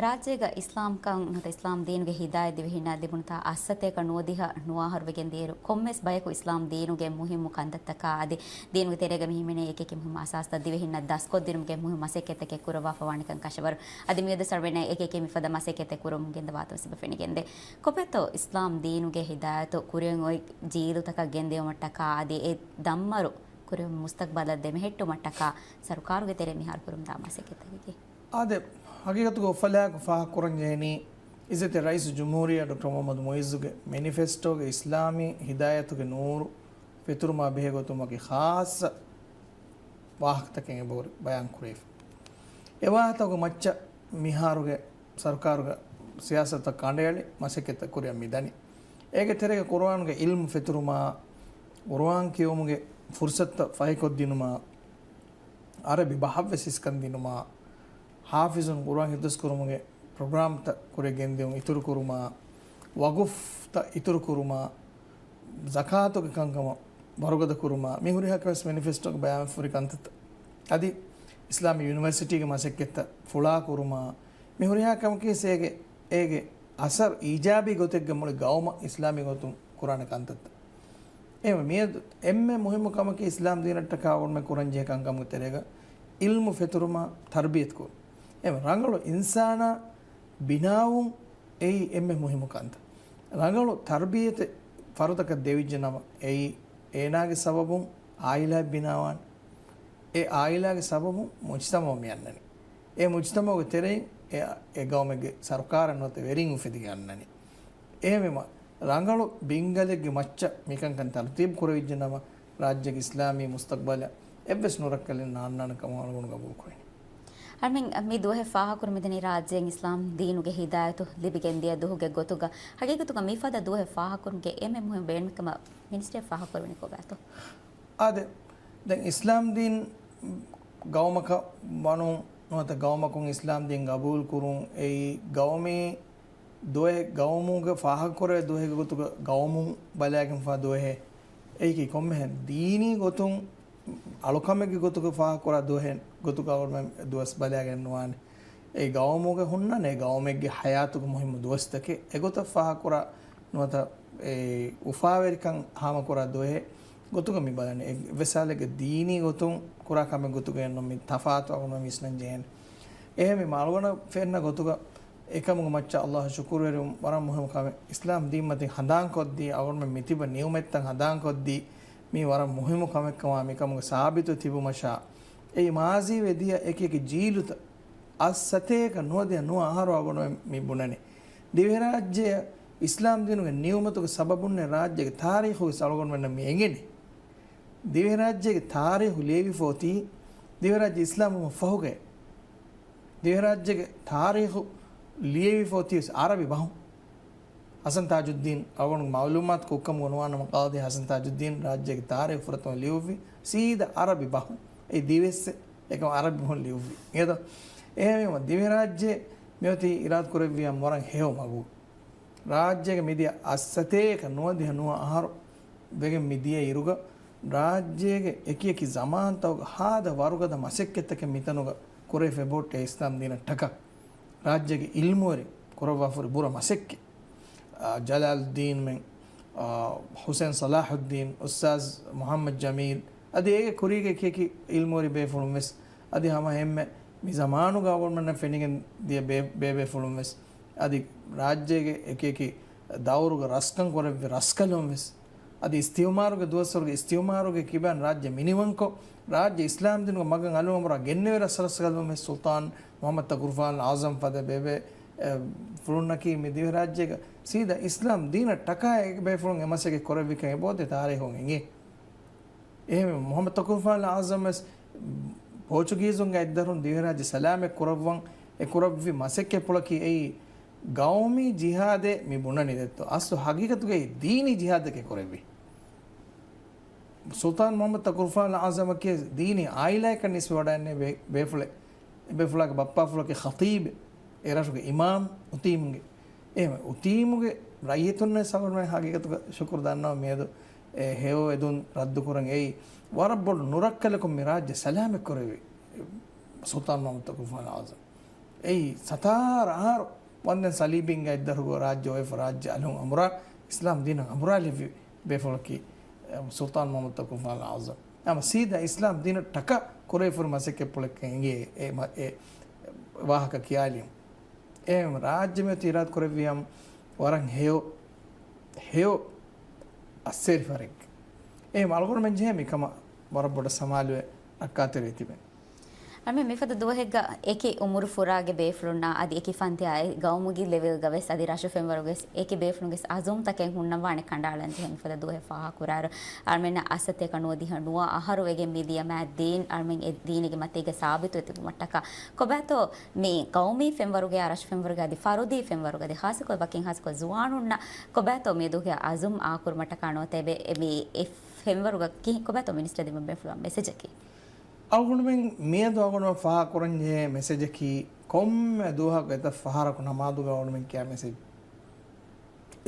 ރާއްޖޭގަ އިސްލާމްކަން ނުވަތަ އިސްލާމް ދީނުގެ ހިދާޔަތް ދިވެހިންނާ ލިބުނުތާ އަށްސަތޭކަ ނުވަދިހަ ނުވާހަރު ވެގެން ދިޔައިރު، ކޮންމެސް ބަޔަކު އިސްލާމް ދީނުގެ މުހިއްމު ކަންތައްތަކާ އަދި ދީނުގެ ތެރޭގަ މި ހިމެނޭ އެކި އެކި މުހިއްމު އަސާސްތައް ދިވެހިންނަށް ދަސްކޮށްދިނުމުގެ މުހިއްމު މަސައްކަތްތަކެއް ކުރައްވާފަ ވާނެކަން ކަށަވަރު. އަދި މިއަދު ސަރުވެން އެކި އެކި މިފަދަ މަސައްކަތްތައް ކުރަމުން ގެންދަވާތޯ ވެސް އެބަ ފެނިގެންދޭ. ކޮބައިތޯ އިސްލާމް ދީނުގެ ހިދާޔަތު ކުރިއަށް އޮތް ޖީލުތަކަށް ގެންދިޔުމަށްޓަކާ އަދި އެ ދަންމަރު ކުރިއަށް މުސްތަޤްބަލަށް ދެމެހެއްޓުމަށްޓަކާ ސަރުކާރުގެ ތެރެއިން މިހާރު ކުރަމުންދާ މަސައްކަތްތަކަކީ؟ އާދެ، ހަގީގަތުގަ އުފަލާއެކު ފާހަގަކުރަން ޖެހެނީ، އިއްޒަތްތެރި ރައީސުލްޖުމްހޫރިއްޔާ ޑޮކްޓަރ މުޙައްމަދު މުޢިއްޒުގެ މެނިފެސްޓޯގެ އިސްލާމީ ހިދާޔަތުގެ ނޫރު ފެތުރުމާ ބެހޭގޮތުން ވަކި ޚާއްޞަ ވާހަކަތަކެއް އެބަހުރި ބަޔާން ކުރެވިފަ. އެ ވާހަކަތަކުގެ މައްޗަށް މިހާރުގެ ސަރުކާރުގެ ސިޔާސަތުތައް ކަނޑައެޅި މަސައްކަތްތައް ކުރިއަށް މިދަނީ. އޭގެ ތެރޭގަ ޤުރުއާނުގެ ޢިލްމު ފެތުރުމާ، ޤުރުއާން ކިޔެވުމުގެ ފުރުޞަތުތައް ފަހިކޮށްދިނުމާ، ޢަރަބި ބަހަށްވެސް އިސްކަންދިނުމާ، ޙާފިޒުން ޤުރުއާން ޙިފްޡުކުރުމުގެ ޕްރޮގްރާމްތައް ކުރިއަށް ގެންދިއުން އިތުރުކުރުމާ، ވަޤުފްތައް އިތުރުކުރުމާ، ޒަކާތުގެ ކަންކަމަށް ވަރުގަދަ ކުރުމާ، މި ހުރިހާ ކަމެއް ވެސް މެނިފެސްޓޯގެ ބަޔާންފުރި ކަންތައްތައް. އަދި އިސްލާމީ ޔުނިވަރސިޓީގެ މަސައްކަތްތައް ފުޅާ ކުރުމާ، މި ހުރިހާ ކަމަކީ އޭގެ، އޭގެ އަސަރު އީޖާބީ ގޮތެއްގަ މުޅި ގައުމަށް އިސްލާމީ ގޮތުން ކުރާނެ ކަންތައްތައް. އެހެންވެ، މިއަދު އެންމެ މުހިއްމު ކަމަކީ އިސްލާމް ދީނަށްޓަކާ އަޅުގަނޑުމެން ކުރަންޖެހޭ ކަންކަމުގެ ތެރޭގަ ޢިލްމު ފެތުރުމާ، ތަރްބިޔަތު ކުރުން. އެހެންވެ، ރަނގަޅު އިންސާނާ ބިނާވުން އެއީ އެންމެ މުހިއްމު ކަންތައް. ރަނގަޅު ތަރްބިޔަތެއް ފަރުދަކަށް ދެވިއްޖެ ނަމަ، އެއީ އޭނާގެ ސަބަބުން އާއިލާއެއް ބިނާވާނެ. އެ އާއިލާގެ ސަބަބުން މުޖްތަމަޢު މިއަންނަނީ. އެ މުޖްތަމަޢުގެ ތެރެއިން އެ، އެ ގައުމެއްގެ ސަރުކާރެއް ނުވަތަ ވެރިން އުފެދިގެން އަންނަނީ. އެހެންވީމަ، ރަނގަޅު ބިންގަލެއްގެ މައްޗަށް މިކަންކަން ތަރުތީބު ކުރެވިއްޖެ ނަމަ، ރާއްޖޭގެ އިސްލާމީ މުސްތަޤްބަލަށް އެއްވެސް ނުރައްކަލެއް ނާންނާނެ ކަމަށް އަޅުގަނޑު ގަބޫލު ކުރަނީ. އަޅުމެން މި ދުވަހެއް ފާހަގަކުރަމުންދަނީ ރާއްޖޭން އިސްލާމް ދީނުގެ ހިދާޔަތު ލިބިގެންދިޔަ ދުވަހުގެ ގޮތުގަ. ހަގީގަތުގަ މިފަދަ ދުވަހެއް ފާހަގަކުރުމުގެ އެންމެ މުހިއްމު ބޭނުމެއްކަމަށް މިނިސްޓްރީ ފާހަގަކުރެވެނީ ކޮބާތޯ؟ އާދެ، ދެން އިސްލާމް ދީން ގައުމަކަށް ވަނުން ނުވަތަ ގައުމަކުން އިސްލާމް ދީން ގަބޫލު ކުރުން އެއީ ގައުމީ ދުވަހެއް، ގައުމުގެ ފާހަގަކުރެވޭ ދުވަހެއްގެ ގޮތުގަ ގައުމުން ބަލާގެންފާ ދުވަހެއް. އެއީކީ ކޮންމެހެން ދީނީ ގޮތުން އަޅުކަމެއްގެ ގޮތުގަ ފާހަގަކުރާ ދުވަހެއް ގޮތުގަ އަޅުގަނޑުމެން ދުވަސް ބަލާގެން ނުވާނެ. އެ ގައުމުގަ ހުންނާނެ އެ ގައުމެއްގެ ހަޔާތުގެ މުހިއްމު ދުވަސްތަކެއް އެގޮތަށް ފާހަގަކުރާ ނުވަތަ އެ އުފާވެރިކަން ހާމަކުރާ ދުވަހެއް ގޮތުގަ މި ބަލަނީ. އެއްވެސް ހާލެއްގަ ދީނީ ގޮތުން ކުރާ ކަމެއް ގޮތުގައެއްނު، މި ތަފާތު އަޅުގަނޑު ވިސްނަން ޖެހޭނެ. އެހެންވީމަ އަޅުގަނޑަށް ފެންނަ ގޮތުގަ އެކަމުގެ މައްޗަށް އައްލާހަށް ޝުކުރުވެރިވުން ވަރަށް މުހިއްމު ކަމެއް. އިސްލާމް ދީންމަތިން ހަނދާންކޮށްދީ، އަޅުގަނޑުމެން މިތިބަ ނިޢުމަތްތައް ހަނދާންކޮށްދީ، މީ ވަރަށް މުހިއްމު ކަމެއްކަމާ މިކަމުގެ ސާބިތު ތިބުމަށާ، އެއީ މާޒީވެ ދިޔަ އެކި އެކި ޖީލުތައް އަށްސަތޭކަ ނުވަދިހަ ނުވަ އަހަރު އަޅުގަނޑުމެން މި ބުނަނީ. ދިވެހިރާއްޖެއަށް އިސްލާމް ދީނުގެ ނިޢުމަތުގެ ސަބަބުންނޭ ރާއްޖޭގެ ތާރީޚުވެސް އަޅުގަނޑުމެންނަށް މި އެނގެނީ. ދިވެހިރާއްޖޭގެ ތާރީޚު ލިޔެވިފަ އޮތީ ދިވެހިރާއްޖެ އިސްލާމްވުމަށް ފަހުގައި. ދިވެހިރާއްޖޭގެ ތާރީޚު ލިޔެވިފަ އޮތީވެސް އަރަބި ބަހުން. ޙަސަން ތާޖުއްދީން، އަޅުގަނޑު މަޢުލޫމާތު ކޮށްކަމުގަ ނުވާނަމަ، ޤާޟީ ޙަސަން ތާޖުއްދީން ރާއްޖޭގެ ތާރީޚު ފުރަތަމަ ލިޔުއްވި ސީދާ އަރަބި ބަހުން. އެ ދިވެއްސެއް އެކަމަ އަރަބި ބަހުން ލިޔުއްވި. އެދޯ؟ އެހެންވީމަ ދިވެހިރާއްޖެ މިއޮތީ އިރާދަކުރެއްވިޔާ ވަރަށް ހެޔޮ މަގު. ރާއްޖޭގެ މިދިޔަ އަށްސަތޭކަ ނުވަދިހަ ނުވަ އަހަރު ވެގެން މި ދިޔަ އިރުގަ، ރާއްޖޭގެ އެކި އެކި ޒަމާންތަކުގަ ހާދަ ވަރުގަދަ މަސައްކަތްތަކެއް މިތަނުގަ ކުރެވިފަ އެބަހުއްޓޭ އިސްލާމް ދީނަށް ޓަކާ. ރާއްޖޭގެ އިލްމުވެރިން ކުރައްވާފަހުރި ބުރަ މަސައްކަތް. އާ، ޖަލާލުއްދީންމެން، އާ، ޙުސައިން ޞަލާޙުއްދީން، އުސްތާޛް މުޙައްމަދު ޖަމީލް، އަދި އޭގެ ކުރީގެ އެކި އެކި އިލްމުވެރި ބޭފުޅުން ވެސް، އަދި ހަމަ އެންމެ މި ޒަމާނުގަ އަޅުގަނޑުމެންނަށް ފެނިގެން ދިޔަ ބޭ-، ބޭބޭފުޅުން ވެސް، އަދި ރާއްޖޭގެ އެކި އެކި ދައުރުގަ ރަސްކަން ކުރެއްވި ރަސްކަލުން ވެސް، އަދި އިސްތިޢުމާރުގެ ދުވަސްވަރުގެ އިސްތިޢުމާރުގެ ކިބައިން ރާއްޖެ މިނިވަންކޮށް، ރާއްޖެ އިސްލާމް ދީނުގެ މަގަށް އަލުން އަނބުރާ ގެންނެވި ރަސްރަސްކަލުން ވެސް ސުލްޠާން މުޙައްމަދު ތަކުރުފާނު އަޢުޒަމް ފަދަ ބޭބޭ، އެ، ފުޅުންނަކީ މި ދިވެހިރާއްޖޭގަ ސީދާ އިސްލާމް ދީނަށް ޓަކާ އެ ބޭފުޅުން އެ މަސައްކަތް ކުރެއްވިކަން އެބައޮތޭ ތާރީޚުން އެނގޭ. އެހެންވެ، މުޙައްމަދު ތަކުރުފާނު އަޢުޒަމް ވެސް ޕޯޗުގީޒުންގެ އަތްދަށުން ދިވެހިރާއްޖެ ސަލާމަތް ކުރައްވަން އެ ކުރެއްވި މަސައްކަތްޕުޅަކީ އެއީ ގައުމީ ޖިހާދޭ މި ބުނަނީ ދެއްތޯ. އަސްލު ހަގީގަތުގައި ދީނީ ޖިހާދަކީ ކުރެއްވީ. ސުލްޠާން މުޙައްމަދު ތަކުރުފާނު އަޢުޒަމަކީ ދީނީ ޢާއިލާއަކަށް ނިސްބަތްވެވަޑައިގެންނެވި ބޭ-، ބޭފުޅެއް. އެބޭފުޅާގެ ބައްޕާފުޅަކީ ޚަޠީބެއް، އެ ރަށުގެ އިމާމް އުތީމްގެ. އެހެންވެ، އުތީމުގެ ރައްޔިތުންނަށް ސަބަބުން ހަގީގަތުގަ ޝުކުރު ދަންނަވަން މިއަދު އެ ހެޔޮ އެދުން ރައްދުކުރަން އެއީ ވަރަށް ބޮޑު ނުރައްކަލަކުން މި ރާއްޖެ ސަލާމަތް ކުރެވި ސުލްޠާން މުޙައްމަދު ތަކުރުފާނު އަޢުޒަމް. އެއީ ސަތާރަ އަހަރު ވަންދެން ޞަލީބީންގެ އަތްދަށުގަ ރާއްޖެ އޮވެފަ ރާއްޖެ އަލުން އަނބުރާ އިސްލާމް ދީނަށް އަނބުރާލެއްވި ބޭފުޅަކީ، އެ، ސުލްޠާން މުޙައްމަދު ތަކުރުފާނު އަޢުޒަމް. ހަމަ ސީދާ އިސްލާމް ދީނަށް ޓަކާ ކުރެވިފަހުރި މަސައްކަތްޕުޅެއްކަން އެނގޭ އެ މަ-، އެ ވާހަކަ ކިޔާލީމަ. އެހެން ރާއްޖެ މިއޮތީ އިރާދަ ކުރެއްވިޔާމު ވަރަށް ހެޔޮ، ހެޔޮ އައްސޭރި ފަރެއްގެ. އެހެން އަޅުގަނޑުމެން ޖެހޭ މިކަމަށް ވަރަށް ބޮޑަށް ސަމާލުވެ ރައްކާތެރިވެ ތިބެން. އަޅުމެން މިފަދަ ދުވަހެއްގަ އެކި އުމުރު ފުރާގެ ބޭފުޅުންނާ އަދި އެކި ފަންތިޔާ ގައުމުގެ ލެވެލްގަ ވެސް އަދި ރަށު ފެންވަރުގަ ވެސް އެކި ބޭފުޅުންގެ ވެސް އަޒުމްތަކެއް ހުންނަވާނެ ކަނޑައަޅަން ޖެހޭ މިފަދަ ދުވަހެއް ފާހަގަކުރާއިރު، އަޅުމެންނަށް އަށްސަތޭކަ ނުވަދިހަ ނުވަ އަހަރު ވެގެން މިދިޔަ މާތް ދީން އަޅުމެން އެ ދީނެއްގެ މަތީގަ ސާބިތުވެ ތިބުމަށްޓަކާ ކޮބާތޯ މި ގައުމީ ފެންވަރުގެ ރަށު ފެންވަރުގެ އަދި ފަރުދީ ފެންވަރުގެ އަދި ހާއްސަކޮށް ވަކިން ހާއްސަކޮށް ޒުވާނުންނަށް ކޮބާތޯ މިއަދުގެ އަޒުމް އާކުރުމަށްޓަކާ ނުވަތަ އެބެ އެ މި އެ ފެންވަރުގަ ކިހިން ކޮބާތޯ މިނިސްޓަރ ދިމަ ބޭފުޅުން މެސެޖަކީ؟ އަޅުގަނޑުމެން މިއަދު އަޅުގަނޑުމެން ފާހަގަކުރަންޖެހޭ މެސެޖަކީ، ކޮންމެ ދުވަހަކު އެތައް ފަހަރަކު ނަމާދުގަ އަޅުގަނޑުމެން ކިޔާ މެސެޖް،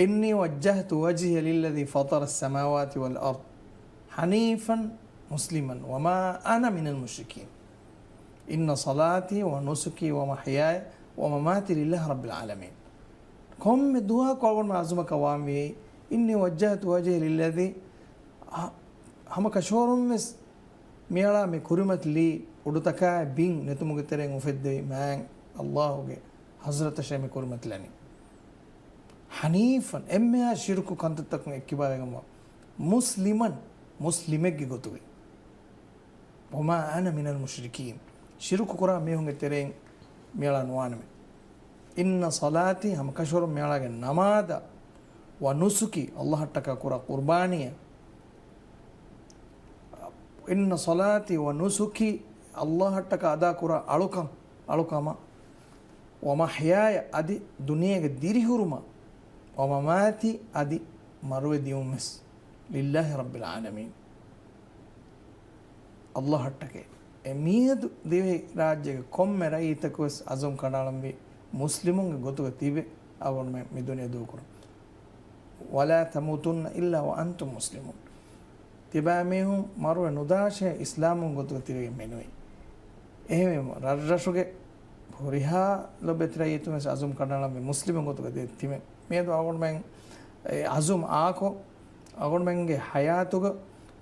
إني وجهت وجهي للذي فطر السماوات والأرض حنيفا مسلما وما أنا من المشركين إن صلاتي ونسكي ومحياي ومماتي لله رب العالمين. ކޮންމެ ދުވަހަކު އަޅުގަނޑުމެން އަޒުމަކަށް ވާންވީ، إني وجهت وجهي للذي، އަ-، ހަމަ ކަށަވަރުން ވެސް މިއަޅާ މި ކުރިމަތިލީ އުޑުތަކާއި ބިން ނެތުމުގެ ތެރެއިން އުފެއްދެވި މާތް ﷲ ގެ ޙަޟްރަތަށޭ މި ކުރިމަތިލަނީ. ޙަނީފަން، އެންމެހާ ޝިރުކު ކަންތައްތަކުން އެއްކިބާވެގެންވާ، މުސްލިމަން، މުސްލިމެއްގެ ގޮތުގައި. وما أنا من المشركين، ޝިރުކު ކުރާ މީހުންގެ ތެރެއިން މިއަޅާ ނުވާނަމޭ. إن صلاتي، ހަމަ ކަށަވަރުން މިއަޅާގެ ނަމާދަށް، ونسكي، ﷲ އަށްޓަކާ ކުރާ ޤުރްބާނީއަށް، إن صلاتي ونسكي، ﷲ އަށްޓަކާ އަދާ ކުރާ އަޅުކަން، އަޅުކަމަށް، ومحياي، އަދި ދުނިޔޭގެ ދިރިހުރުމަށް، ومماتي، އަދި މަރުވެ ދިޔުން ވެސް، لله رب العالمين، ﷲ އަށްޓަކައި. އެ މިއަދު ދިވެހި ރާއްޖޭގެ ކޮންމެ ރައްޔިތަކު ވެސް އަޒުމް ކަނޑައަޅަންވީ މުސްލިމުންގެ ގޮތުގަ ތިބެ އަޅުގަނޑުމެން މި ދުނިޔެ ދޫކުރަން. ولا تموتن إلا وأنتم مسلمون. ތިބާމީހުން މަރުވެ ނުދާށޭ އިސްލާމުން ގޮތުގަ ތިބެގެން މެނުވީ. އެހެންވީމަ، ރަށްރަށުގެ ހުރިހާ ލޮބެތި ރައްޔިތުން ވެސް އަޒުމް ކަނޑައަޅަންވީ މުސްލިމުން ގޮތުގަ ދެ-، ތިބެ. މިއަދު އަޅުގަނޑުމެން އެ އަޒުމް އާކޮށް، އަޅުގަނޑުމެންގެ ހަޔާތުގަ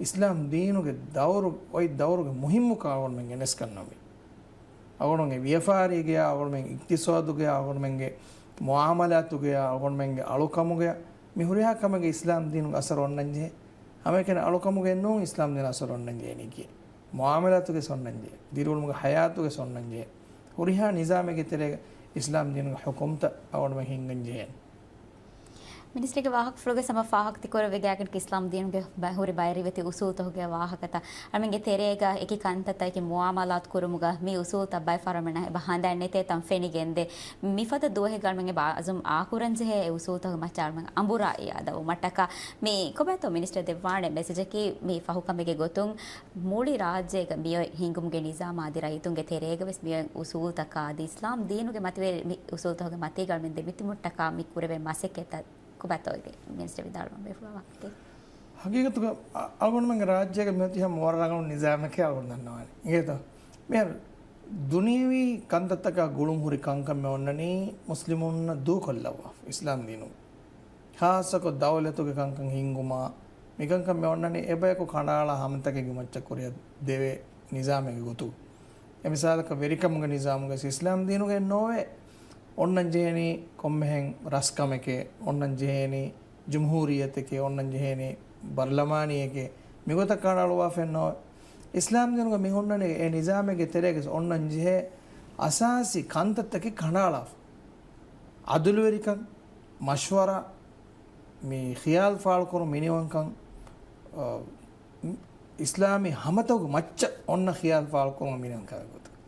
އިސްލާމް ދީނުގެ ދައުރު، އޮތް ދައުރުގެ މުހިއްމުކަން އަޅުގަނޑުމެން ގެނެސްގަންނަންވީ. އަޅުގަނޑުމެންގެ ވިޔަފާރީގެޔާ، އަޅުގަނޑުމެންގެ އިޤްތިޞާދުގެޔާ، އަޅުގަނޑުމެންގެ މުޢާމަލާތުގެޔާ، އަޅުގަނޑުމެންގެ އަޅުކަމުގެޔާ، މި ހުރިހާ ކަމެއްގަ އިސްލާމް ދީނުގެ އަސަރު އޮންނަންޖެހޭ. ހަމައެކަނި އަޅުކަމުގައެއް ނޫން، އިސްލާމް ދީނުގެ އަސަރު އޮންނަންޖެހޭނީކީ. މުޢާމަލާތުގައި ވެސް އޮންނަންޖެހޭ. ދިރިއުޅުމުގެ ހަޔާތުގައި ވެސް އޮންނަންޖެހޭ. ހުރިހާ ނިޒާމެއްގެ ތެރޭގަ އިސްލާމް ދީނުގެ ޙުކުމްތައް އަޅުގަނޑުމެން ހިންގަންޖެހޭނެ. މިނިސްޓްރީގެ ވާހަކަފުޅުގެ ސަމަ ފާހަގަތިކުރެވިގެ އިސްލާމް ދީނުގެ ބަ-، ހުރި ބައިވެރިވެތި އުސޫލުތަކުގެ ވާހަކަތައް އަޅަމެންގެ ތެރޭގަ އެކި ކަންތައްތައް އެކި މުއާމަލާތު ކުރުމުގަ މި އުސޫލުތައް ބައެއް ފަރާތް އެބަ ހަނދާން ނެތޭ ތަން ފެނިގެންދޭ. މިފަދަ ދުވަހެއްގަ އަޅަމެން އެބަ އަޒުމް އާކުރަންޖެހޭ އެ އުސޫލުތަކުގެ މައްޗަށް އަޅަމެން އަނބުރާ އިއާދަވުމަށްޓަކާ މި ކޮބާތޯ މިނިސްޓަރ ދެއްވާނެ މެސެޖަކީ މި ފަހުކަމެއްގެ ގޮތުން މުޅި ރާއްޖޭގަ މިއޮތް ހިންގުމުގެ ނިޒާމާ އަދި ރައްޔިތުންގެ ތެރޭގަވެސް މިއޮތް އުސޫލުތަކާ އަދި އިސްލާމް ދީނުގެ މަތިވެރި މި އުސޫލުތަކުގެ މަތީގަ އަޅަމެން ދެމިތިބުމަށްޓަކާ މި ކުރެވޭ މަސައްކަތްތައް ކޮބާތޯ މިނިސްޓަރ ވިދާޅުވަން ބޭފުޅުވާ ވާހަކަތައް؟ ހަގީގަތުގަ އަ-، އަޅުގަނޑުމެންގެ ރާއްޖޭގަ މިއޮތީ ހަމަ ވަރަށް ރަނގަޅު ނިޒާމެކޭ އަޅުގަނޑު ދަންނަވާނެ. އިނގޭތޯ؟ މިހާރު ދުނިޔެވީ ކަންތައްތަކާ ގުޅުން ހުރި ކަންކަން މި އޮންނަނީ މުސްލިމުންނަށް ދޫކޮށްލައްވާފަ އިސްލާމް ދީނުން. ޚާއްޞަކޮށް ދައުލަތުގެ ކަންކަން ހިންގުމާ، މިކަންކަން މި އޮންނަނީ އެބަޔަކު ކަނޑައަޅާ ހަމަތަކެއްގެ މައްޗަށް ކުރިއަށް ދެވޭ ނިޒާމެއްގެ ގޮތުގަ. އެ މިސާލަކަށް ވެރިކަމުގެ ނިޒާމުގަ އިސްލާމް ދީނުގައެއް ނޯވޭ. އޮންނަން ޖެހޭނީ ކޮންމެހެން ރަސްކަމެކޭ، އޮންނަން ޖެހޭނީ ޖުމްހޫރިއްޔަތެކޭ، އޮންނަން ޖެހޭނީ ބަރްލަމާނީއެކޭ، މިގޮތަށް ކަނޑައަޅުއްވާފައެއް ނޯވޭ. އިސްލާމް ދީނުގަ މި ހުންނަނީ އެ ނިޒާމެއްގެ ތެރޭގަ އޮންނަން ޖެހޭ އަސާސީ ކަންތައްތަކެއް ކަނޑައަޅާފަ. އަދުލުވެރިކަން، މަޝްވަރާ، މި ޚިޔާލު ފާޅުކުރުން މިނިވަންކަން، އަ، އިސްލާމީ ހަމަތަކުގެ މައްޗަށް އޮންނަ ޚިޔާލު ފާޅުކުރުމަށް މިނިވަންކަމެއް ގޮތުގަ.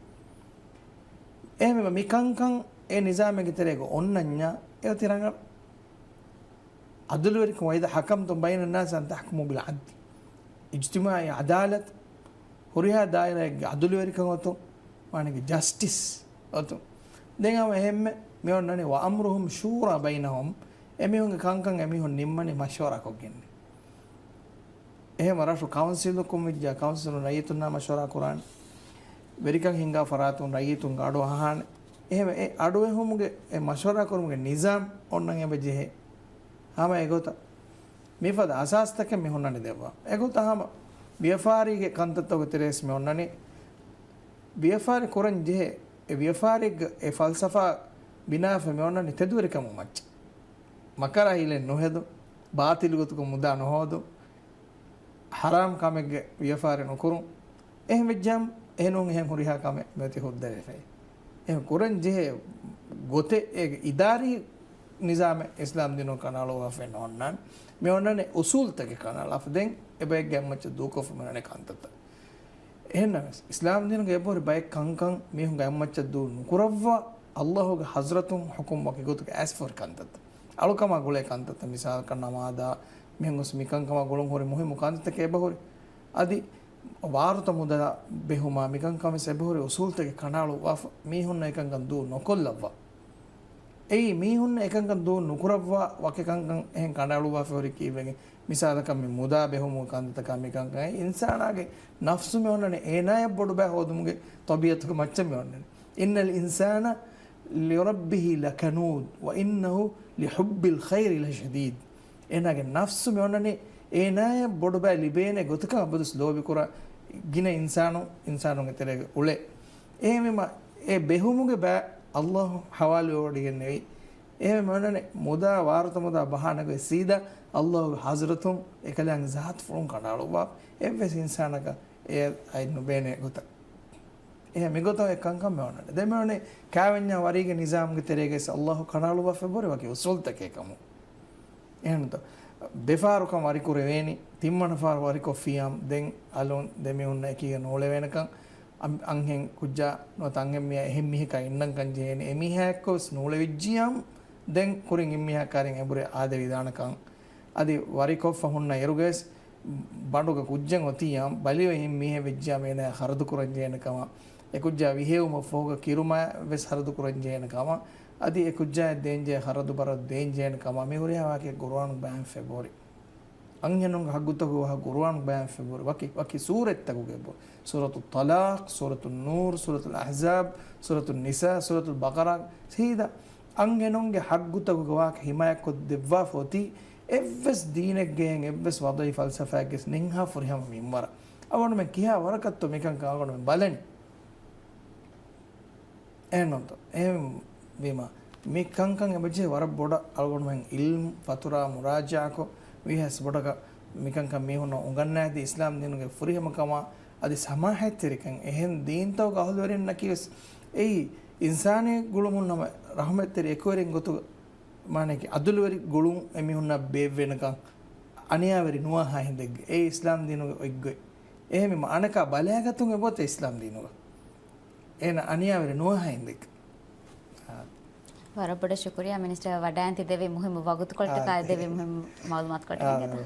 އެހެންވީމަ މި ކަންކަން އެ ނިޒާމެއްގެ ތެރޭގަ އޮންނަންޏާ އެއޮތީ ރަނގަޅު. އަދުލުވެރިކަން، ވައިދާ ޙަކަމްތުމް ބައިނައްނާސި އަން ތަޙްކުމޫ ބިލް ޢަދްލި. އިޖްތިމާޢީ ޢަދާލަތު، ހުރިހާ ދާއިރާއެއްގެ އަދުލުވެރިކަން އޮތުން، މާނައީ ޖަސްޓިސް އޮތުން. ދެން ހަމަ އެހެންމެ މި އޮންނަނީ ވައަމްރުހުމް ޝޫރާ ބައިނަހުމް، އެމީހުންގެ ކަންކަން އެމީހުން ނިންމަނީ މަޝްވަރާކޮށްގެންނޭ. އެހެން ރަށު ކައުންސިލުކުން ވެއްޖާ ކައުންސިލުން ރައްޔިތުންނާ މަޝްވަރާ ކުރާނެ. ވެރިކަން ހިންގާ ފަރާތުން ރައްޔިތުންގެ އަޑު އަހާނެ. އެހެންވެ، އެ އަޑުއެހުމުގެ އެ މަޝްވަރާ ކުރުމުގެ ނިޒާމް އޮންނަން އެބަ ޖެހޭ. ހަމަ އެގޮތަށް މިފަދަ އަސާސްތަކެއް މި ހުންނަނީ ދެއްވާ. އެގޮތަށް ހަމަ ވިޔަފާރީގެ ކަންތައްތަކުގެ ތެރޭސް މި އޮންނަނީ. ވިޔަފާރި ކުރަން ޖެހޭ އެ ވިޔަފާރީގެ އެ ފަލްސަފާ ބިނާވެފަ މި އޮންނަނީ ތެދުވެރިކަމުގެ މައްޗަށް. މަކަރަހިލެއް ނުހެދުން، ބާޠިލު ގޮތުގަ މުދާ ނުހޯދުން، ޙަރާމް ކަމެއްގެ ވިޔަފާރި ނުކުރުން. އެހެން ވެއްޖާމަ، އެހެނުން އެހެން ހުރިހާ ކަމެއް މިއޮތީ ހުއްދަވެފައި. އެހެން ކުރަން ޖެހޭ ގޮތެއް އޭގެ އިދާރީ ނިޒާމެއް އިސްލާމް ދީނުން ކަނޑައަޅުއްވާފައެއް ނޯންނާނެ. މި އޮންނަނީ އުސޫލްތަކެއް ކަނޑައަޅާފަ ދެން އެބައެއްގެ އެއްމައްޗަށް ދޫކޮށްފަ މި އޮންނަނީ ކަންތައްތައް. އެހެންނަމަވެސް، އިސްލާމް ދީނުގެ އެބަހުރި ބައެއް ކަންކަން މީހުންގެ އެއްމައްޗަށް ދޫ ނުކުރައްވާ، އައްލާހުގެ ޙަޟްރަތުން ޙުކުމް ވަކި ގޮތުގަ އައިސްފަހުރި ކަންތައްތައް. އަޅުކަމާ ގުޅޭ ކަންތައްތައް، މިސާލަކަށް ނަމާދާ، މިހެން ގޮސް މިކަންކަމާ ގުޅުން ހުރި މުހިއްމު ކަންތައްތަކެއް އެބަހުރި. އަދި ވާރުތަ މުދާ ބެހުމާ މިކަންކަން ވެސް އެބަހުރި އުސޫލްތަކެއް ކަނޑައަޅުއްވާފަ، މީހުންނަށް އެކަންކަން ދޫ ނުކޮށްލައްވާ. އެއީ، މީހުންނަށް އެކަންކަން ދޫ ނުކުރައްވާ ވަކި ކަންކަން އެހެން ކަނޑައަޅުއްވާފަ ހުރި ކީއްވެގެން؟ މިސާލަކަށް މި މުދާ ބެހުމުގެ ކަންތައްތަކާ މިކަންކަން އިންސާނާގެ ނަފްސު މި އޮންނަނީ އޭނާޔަށް ބޮޑުބައި ހޯދުމުގެ ޠަބީޢަތުގެ މައްޗަށް މި އޮންނަނީ. إن الإنسان لربه لكنود وإنه لحب الخير لشديد. އޭނާގެ ނަފްސު މި އޮންނަނީ އޭނާޔަށް ބޮޑުބައި ލިބޭނެ ގޮތަކަށް އަބަދުވެސް ލޯބިކުރާ ގިނަ އިންސާނު، އިންސާނުންގެ ތެރޭގަ އުޅޭ. އެހެންވީމަ، އެ ބެހުމުގެ ބައި އައްލާހު ޙަވާލުވެވޮޑިގެންނެވި. އެހެން މި އޮންނަނީ މުދާ ވާރުތަ މުދާ ބަހާ ނަގައި ސީދާ އައްލާހުގެ ޙަޟްރަތުން އެކަލާނގެ ޒާތުފުޅުން ކަނޑައަޅުއްވާ އެއްވެސް އިންސާނަކަށް އެ އަތް ނުބޭނޭ ގޮތަށް. އެހެން މިގޮތަށް އެ ކަންކަން މި އޮންނަނީ. ދެން މި އޮންނަނީ ކާވެންޏާ ވަރީގެ ނިޒާމްގެ ތެރޭގައި އައްލާހު ކަނޑައަޅުއްވާފަ އެބަހުރި ވަކި އުސޫލްތަކެއް ކަމުން. އެހެންތޯ؟ ދެފަހަރުކަން ވަރިކުރެވޭނީ، ތިންވަނަ ފަހަރު ވަރިކޮށްފިއްޔާމު، ދެން އަލުން ދެމީހުންނަށް އެކީގަ ނޫޅެވޭނެކަން، އަން-، އަންހެން ކުއްޖާ ނުވަތަ އަންހެން މީހާ އެހެން މީހަކާ އިންނަންކަން ޖެހޭނެ. އެމީހާ އެއްކޮށް ވެސް ނޫޅެވިއްޖިއްޔާމު، ދެން ކުރިން އެއްމީހާ ކާރިން އެނބުރި އާދެވިދާނެކަން. އަދި ވަރިކޮށްފަ ހުންނަ އިރުގައިސް ބަނޑުގަ ކުއްޖެއް އޮތިއްޔާމު، ބަލިވެ އެހެން މީހެއް ވެއްޖިއްޔާމު އޭނާޔާ ޚަރަދު ކުރަން ޖެހޭނެ ކަމަށް، އެ ކުއްޖާ ވިހެއުމަށްފަހުގަ ކިރުމަށް ވެސް ޚަރަދު ކުރަން ޖެހޭނެ ކަމަށް، އަދި އެ ކުއްޖާއަށް ދޭންޖެހޭ ޚަރަދު ބަރަށް ދޭންޖެހޭނެ ކަމަށް މި ހުރިހާ ވާހަކައެއް ޤުރުއާނުގަ ބަޔާން ފެށިފަ ހުރި. އަންހެނުންގެ ޙައްޤުތަކުގެ ވާހަކަ ޤުރުއާނުގަ ބަޔާން ފެށިފަ ހުރި. ވަކި، ވަކި ސޫރަތްތަކުގައި ބު-، ސޫރަތުއް ޠަލާޤް، ސޫރަތުއް ނޫރު، ސޫރަތުލް އަޙްޒާބް، ސޫރަތުއް ނިސާ، ސޫރަތުލް ބަޤަރާ، ސީދާ އަންހެނުންގެ ޙައްޤުތަކުގެ ވާހަކަ ޙިމާޔަތްކޮށް ދެއްވާފަ އޮތީ، އެއްވެސް ދީނެއްގެހެން، އެއްވެސް ވަޟަޢީ ފަލްސަފާއެއްގެ ނެތް ހާ ފުރިހަމަ މިންވަރަށް. އަޅުގަނޑުމެން ކިހާ ވަރަކަށްތޯ މިކަންކަން އަޅުގަނޑުމެން ބަލަނީ؟ އެހެންނޫންތޯ؟ އެހެންވީމަ، މި ކަންކަން އެބަޖެހޭ ވަރަށް ބޮޑަށް އަޅުގަނޑުމެން ޢިލްމު ފަތުރާ މުރާޖަޢާކޮށް، ވީހާވެސް ބޮޑަކަށް މިކަންކަން މީހުންނަށް އުނގަންނާދީ، އިސްލާމް ދީނުގެ ފުރިހަމަކަމާ އަދި ސަމާޙަތްތެރިކަން. އެހެން ދީންތަކުގެ އަހުލުވެރިންނަކީވެސް އެއީ އިންސާނީ ގުޅުމުން ހަމަ ރަޙުމަތްތެރި އެކުވެރިން ގޮތުގަ މާނައަކީ އަދުލުވެރި ގުޅުން އެމީހުންނަށް ބޭއްވޭނެކަން، އަނިޔާވެރި ނުވާހާ ހިނދެއްގެ، އެ އިސްލާމް ދީނުގެ އޮތްގޮތް. އެހެންވީމަ އަނެކާ ބަލާގަތުން އެބައޮތޭ އިސްލާމް ދީނުގަ. އޭނަ އަނިޔާވެރި ނުވާހާ ހިނދެއްގެ. ވަރަށް ބޮޑަށް ޝުކުރިއްޔާ މިނިސްޓަރ ވަޑައިން ތި ދެއްވި މުހިއްމު ވަގުތުކޮޅަށްޓަކާ ދެއްވި މުހިއްމު މައުލޫމާތުކޮޅަށްޓަކާ.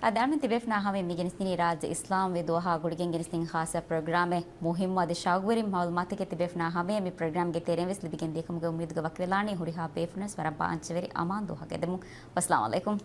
އަދި އަޅުމެން ތިބޭފުނާ ހަމަޔަށް މި ގެނެސްދިނީ ރާއްޖެ އިސްލާމްވެ ދުވަހާ ގުޅިގެން ގެނެސްދިން ޚާއްޞަ ޕްރޮގްރާމެއް. މުހިއްމު އަދި ޝައުގުވެރިން މައުލޫމާތެކޭ ތިބޭފުނާ ހަމަޔަށް މި ޕްރޮގްރާމްގެ ތެރެއިން ވެސް ލިބިގެން ދިޔަކަމުގެ އުއްމީދުގަ ވަކިވެލާނީ. ހުރިހާ ބޭފުޅުންވެސް ވަރަށް ބާއްޖަވެރި އަމާން ދުވަހަކަށް އެދެމުން. ވައްސަލާމް އަލައިކުމް.